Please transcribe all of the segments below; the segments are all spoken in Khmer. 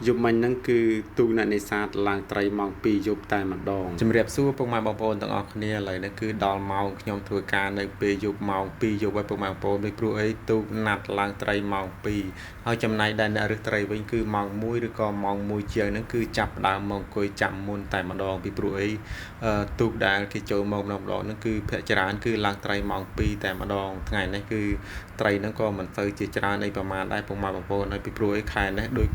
យប់មិញហ្នឹងគឺទូកអ្នកនេសាទឡើងត្រីម៉ោង2យប់តែម្ដងជំរាបសួរពុកម៉ែបងប្អូនទាំងអស់គ្នាឥឡូវនេះគឺដល់ម៉ោងខ្ញុំធ្វើការនៅពេលយប់ម៉ោង2យប់ហើយពុកម៉ែបងប្អូនពីព្រោះអីទូកណាត់ឡើងត្រីម៉ោង2ហើយចំណែកដែលអ្នករើសត្រីវិញគឺម៉ោង1ឬក៏ម៉ោង1ជាងហ្នឹងគឺចាប់ផ្ដើមមកអង្គុយចាំមុនតែម្ដងពីព្រោះអីទូកដែលគេចូលមកម្ដងម្ដងហ្នឹងគឺភាគច្រើនគឺឡើងត្រីម៉ោង2តែម្ដងថ្ងៃនេះគឺត្រីហ្នឹងក៏មិនសូវជាច្រើនអីប្រហែលដែរពុកម៉ែបងប្អូនហើយពីព្រោះអីខែនេះដូច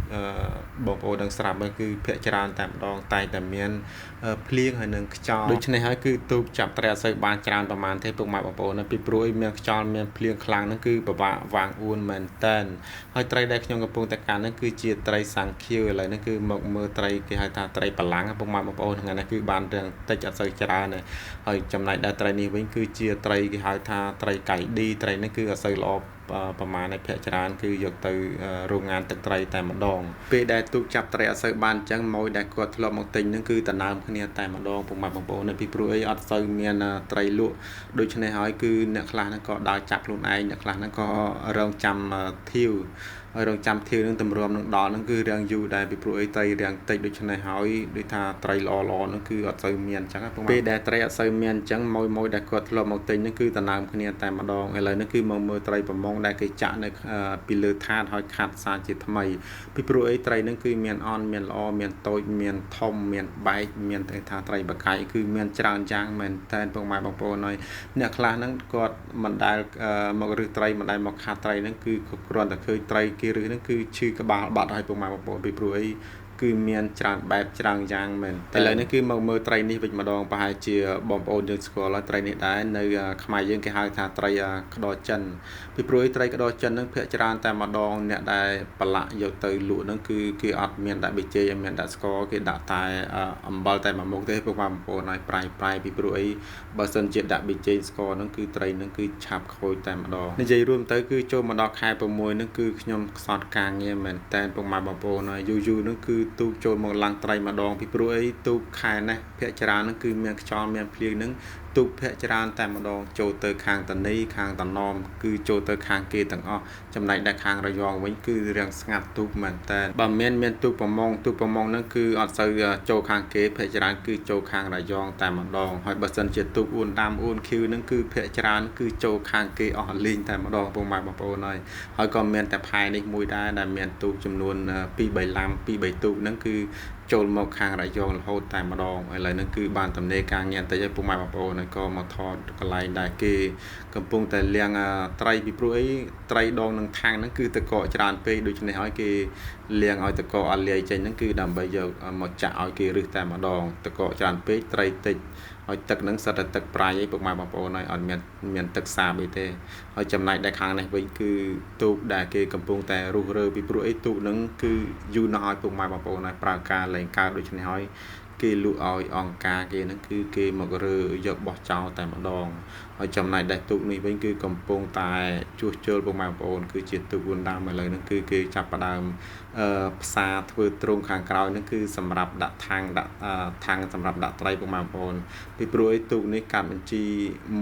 បងប្អូនដឹងស្រាប់ហើយគឺភាគច្រើនតែម្ដងតែតែមានភ្លៀងហើយនឹងខ្យល់ដូច្នេះហើយគឺទូកចាប់ត្រីអត់សូវបានច្រើនប្រហែលទេពុកម៉ែបងប្អូនពីព្រោះអីមានខ្យល់មានភ្លៀងខ្លាំងហ្នឹងគឺពិបាកវាងអួនមែនតែនហើយត្រីដែលខ្ញុំកំពុងតែកាន់ហ្នឹងគឺជាត្រីសាំងខៀវឥឡូវនេះគឺមកមើលត្រីគេហៅថាត្រីបលាំងពុកម៉ែបងប្អូនថ្ងៃនេះគឺបានរឿងតិចអត់សូវច្រើនទេហើយចំណែកដែលត្រីនេះវិញគឺជាត្រីគេហៅថាត្រីកៃឌីត្រីនេះគឺអត់សូវល្អប្រមាណឯភាគច្រើនគឺយកទៅរោងងានទឹកត្រីតែម្ដងពេលដែលទូកចាប់ត្រីអត់សូវបានអញ្ចឹងម៉ួយដែលគាត់ធ្លាប់មកទិញហ្នឹងគឺតណើមគ្នាតែម្ដងពុកម៉ែបងប្អូនពីព្រោះអីអត់សូវមានត្រីលក់ដូច្នេះហើយគឺអ្នកខ្លះហ្នឹងក៏ដើរចាប់ខ្លួនឯងអ្នកខ្លះហ្នឹងក៏រងចាំធាវហើយរងចាំធាវនឹងតម្រាំនឹងដល់ហ្នឹងគឺរាងយូរដែរពីព្រោះអីត្រីរាងតិចដូច្នេះហើយដូចថាត្រីល្អល្អហ្នឹងគឺអត់សូវមានអញ្ចឹងពុកម៉ែពេលដែលត្រីអត់សូវមានអញ្ចឹងម៉ួយដែលគាត់ធ្លាប់មកទិញហ្នឹងគឺតណើមគ្នាតែម្ដងឥឡូវនេះគឺមកមើលត្រីប្រមងដែលគេចាក់នៅពីលើថាតហើយខាត់សាជាថ្មីពីព្រោះអីត្រីហ្នឹងគឺមានអន់មានល្អមានតូចមានធំមានបែកមានថាត្រីបកាយគឺមានច្រើនយ៉ាងមែនតែនពុកម៉ែបងប្អូនហើយអ្នកខ្លះហ្នឹងគាត់មិនដែលមករើសត្រីមិនដែលមកខាត់ត្រីហ្នឹងគឺគ្រាន់តែឃើញត្រីគេរើសហ្នឹងគឺឈឺក្បាលបាត់ហើយពុកម៉ែបងប្អូនពីព្រោះអីគឺមានច្រើនបែបច្រើនយ៉ាងមែនតែឥឡូវនេះគឺមកមើលត្រីនេះវិញម្ដងប្រហែលជាបងប្អូនយើងស្គាល់ហើយត្រីនេះដែរនៅខ្មែរយើងគេហៅថាត្រីក្តរចិនពីព្រោះត្រីក្តរចិនហ្នឹងភាគច្រើនតែម្ដងអ្នកដែលប្រឡាក់យកទៅលក់ហ្នឹងគឺគេអត់មានដាក់ប៊ីចេងអត់មានដាក់ស្ករគេដាក់តែអំបិលតែមួយមុខទេពុកម៉ែបងប្អូនហើយប្រៃពីព្រោះអីបើសិនជាដាក់ប៊ីចេងស្ករហ្នឹងគឺត្រីហ្នឹងគឺឆាប់ខូចតែម្ដងនិយាយរួមទៅគឺចូលមកដល់ខែ6ហ្នឹងគឺខ្ញុំខ្សត់ការងារមែនតែនពុកម៉ែបងប្អូនហើយយូរៗហ្នឹងគឺទូកចូលមកឡើងត្រីម្ដងពីព្រោះអីទូកខែនេះភាគច្រើនហ្នឹងគឺមានខ្យល់មានភ្លៀងហ្នឹងទូកភាគច្រើនតែម្ដងចូលទៅខាងតនីខាងតំណមគឺចូលទៅខាងគេទាំងអស់ចំណែកដែលខាងរយងវិញគឺរាងស្ងាត់ទូកមែនតើបើមានទូកប្រមងទូកប្រមងហ្នឹងគឺអត់សូវចូលខាងគេភាគច្រើនគឺចូលខាងរយងតែម្ដងហើយបើសិនជាទូកអួនដាំអួនខៀវហ្នឹងគឺភាគច្រើនគឺចូលខាងគេអស់លីងតែម្ដងពុកម៉ែបងប្អូនហើយក៏មានតែផែនេះមួយដែរដែលមានទូកចំនួន2 3ឡាំ2 3ទូកហ្នឹងគឺចូលមកខាងរយងរហូតតែម្ដងឥឡូវហ្នឹងគឺបានទំនេរការងារបន្តិចហើយពុកម៉ែបងប្អូនហើយក៏មកថតកន្លែងដែលគេកំពុងតែលាងត្រីពីព្រោះអីត្រីដងនឹងខាងហ្នឹងគឺតកកច្រើនពេកដូច្នេះហើយគេលាងឲ្យតកកអត់លាយចេញហ្នឹងគឺដើម្បីយកមកចាក់ឲ្យគេរឹសតែម្ដងតកកច្រើនពេកត្រីតិចហើយទឹកហ្នឹងសិតតែទឹកប្រៃអីពុកម៉ែបងប្អូនហើយអត់មានទឹកសាបអីទេហើយចំណែកដែលខាងនេះវិញគឺទូកដែលគេកំពុងតែរុះរើពីព្រោះអីទូកហ្នឹងគឺយូរណាស់ហើយពុកម៉ែបងប្អូនហើយប្រើការលែងកើតដូច្នេះហើយគេលក់ឲ្យអង្គការគេហ្នឹងគឺគេមករើយកបោះចោលតែម្ដងហើយចំណែកដែលទូកនេះវិញគឺកំពុងតែជួសជុលពុកម៉ែបងប្អូនគឺជាទូកអួនដាំឥឡូវហ្នឹងគឺគេចាប់ផ្ដើមផ្សារធ្វើទ្រុងខាងក្រោយហ្នឹងគឺសម្រាប់ដាក់ថាងដាក់ថាងសម្រាប់ដាក់ត្រីពុកម៉ែបងប្អូនពីព្រោះអីទូកនេះកាត់បញ្ជី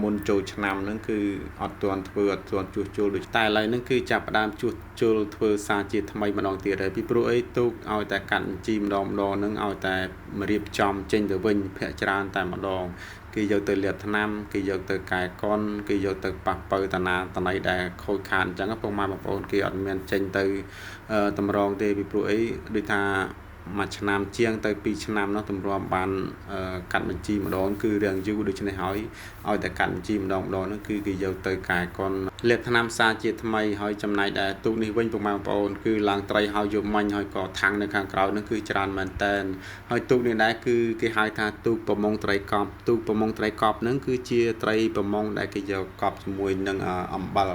មុនចូលឆ្នាំហ្នឹងគឺអត់ទាន់ធ្វើអត់ទាន់ជួសជុលដូចតែឥឡូវហ្នឹងគឺចាប់ផ្ដើមជួសជុលធ្វើសារជាថ្មីម្ដងទៀតហើយពីព្រោះអីទូកឲ្យតែកាត់បញ្ជីម្ដងម្ដងហ្នឹងឲ្យតែរៀបចំចេញទៅវិញភាគច្រើនតែម្ដងគេយកទៅលាបថ្នាំគេយកទៅកែកុនគេយកទៅប៉ះពៅតាណាតណៃដែលខូចខាតអញ្ចឹងពុកម៉ែបងប្អូនគេអត់មានចេញទៅតម្រងទេពីព្រោះអីដូចថាមួយឆ្នាំជាងទៅ2ឆ្នាំនោះតម្រាំបានកាត់បញ្ជីម្ដងគឺរាងយូរដូច្នេះហើយឲ្យតែកាត់បញ្ជីម្ដងម្ដងហ្នឹងគឺគេយកទៅកែកុនលាបថ្នាំសាជាថ្មីហើយចំណែកដែលទូកនេះវិញពុកម៉ែបងប្អូនគឺឡើងត្រីហើយយកមាញ់ហើយក៏ថាំងនៅខាងក្រោយហ្នឹងគឺច្រើនមែនតែនហើយទូកនេះដែរគឺគេហៅថាទូកប្រមងត្រីកប់ទូកប្រមងត្រីកប់ហ្នឹងគឺជាត្រីប្រមងដែលគេយកកប់ជាមួយនឹងអំបិល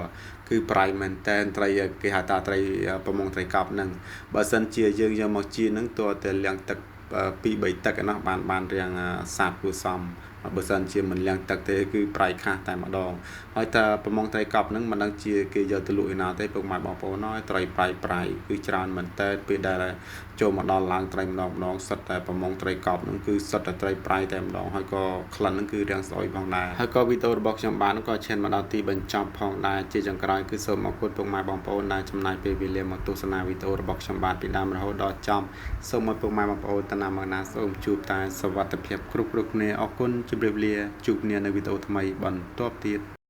គឺប្រៃមែនតែនត្រីគេហៅថាត្រីប្រមងត្រីកប់ហ្នឹងបើសិនជាយើងយកមកចៀនហ្នឹងតើតែលាងទឹក2 3ទឹកឯណោះបានរាងសាបគួរសម បើសិនជាមិនលាងទឹកទេគឺប្រៃខាស់តែម្ដងហើយតើប្រមងត្រីកប់ហ្នឹងមិនដឹងជាគេយកទៅលក់ឯណាទេពុកម៉ែបងប្អូនហើយត្រីប្រៃប្រៃគឺច្រើនមែនតើពេលដែលចូលមកដល់ឡើងត្រីម្ដងម្ដងសិតតែប្រមងត្រីកប់ហ្នឹងគឺសិតតែត្រីប្រៃតែម្ដងហើយក៏ក្លិនហ្នឹងគឺរាងស្អុយផងដែរហើយក៏វីដេអូរបស់ខ្ញុំបានក៏ឈានមកដល់ទីបញ្ចប់ផងដែរជាចុងក្រោយគឺសូមអរគុណពុកម៉ែបងប្អូនដែលចំណាយពេលវេលាមកទស្សនាវីដេអូរបស់ខ្ញុំបាទពីដើមរហូតដល់ចប់សូមឲ្យពុកម៉ែបងប្អូនតាណាមកណាសូមជួបតែសុវត្ថិភាពគ្រប់គ្រប់គ្នាអរគុណជម្រាបលាជួបគ្នានៅវីដេអូថ្មីបន្ទាប់ទៀត។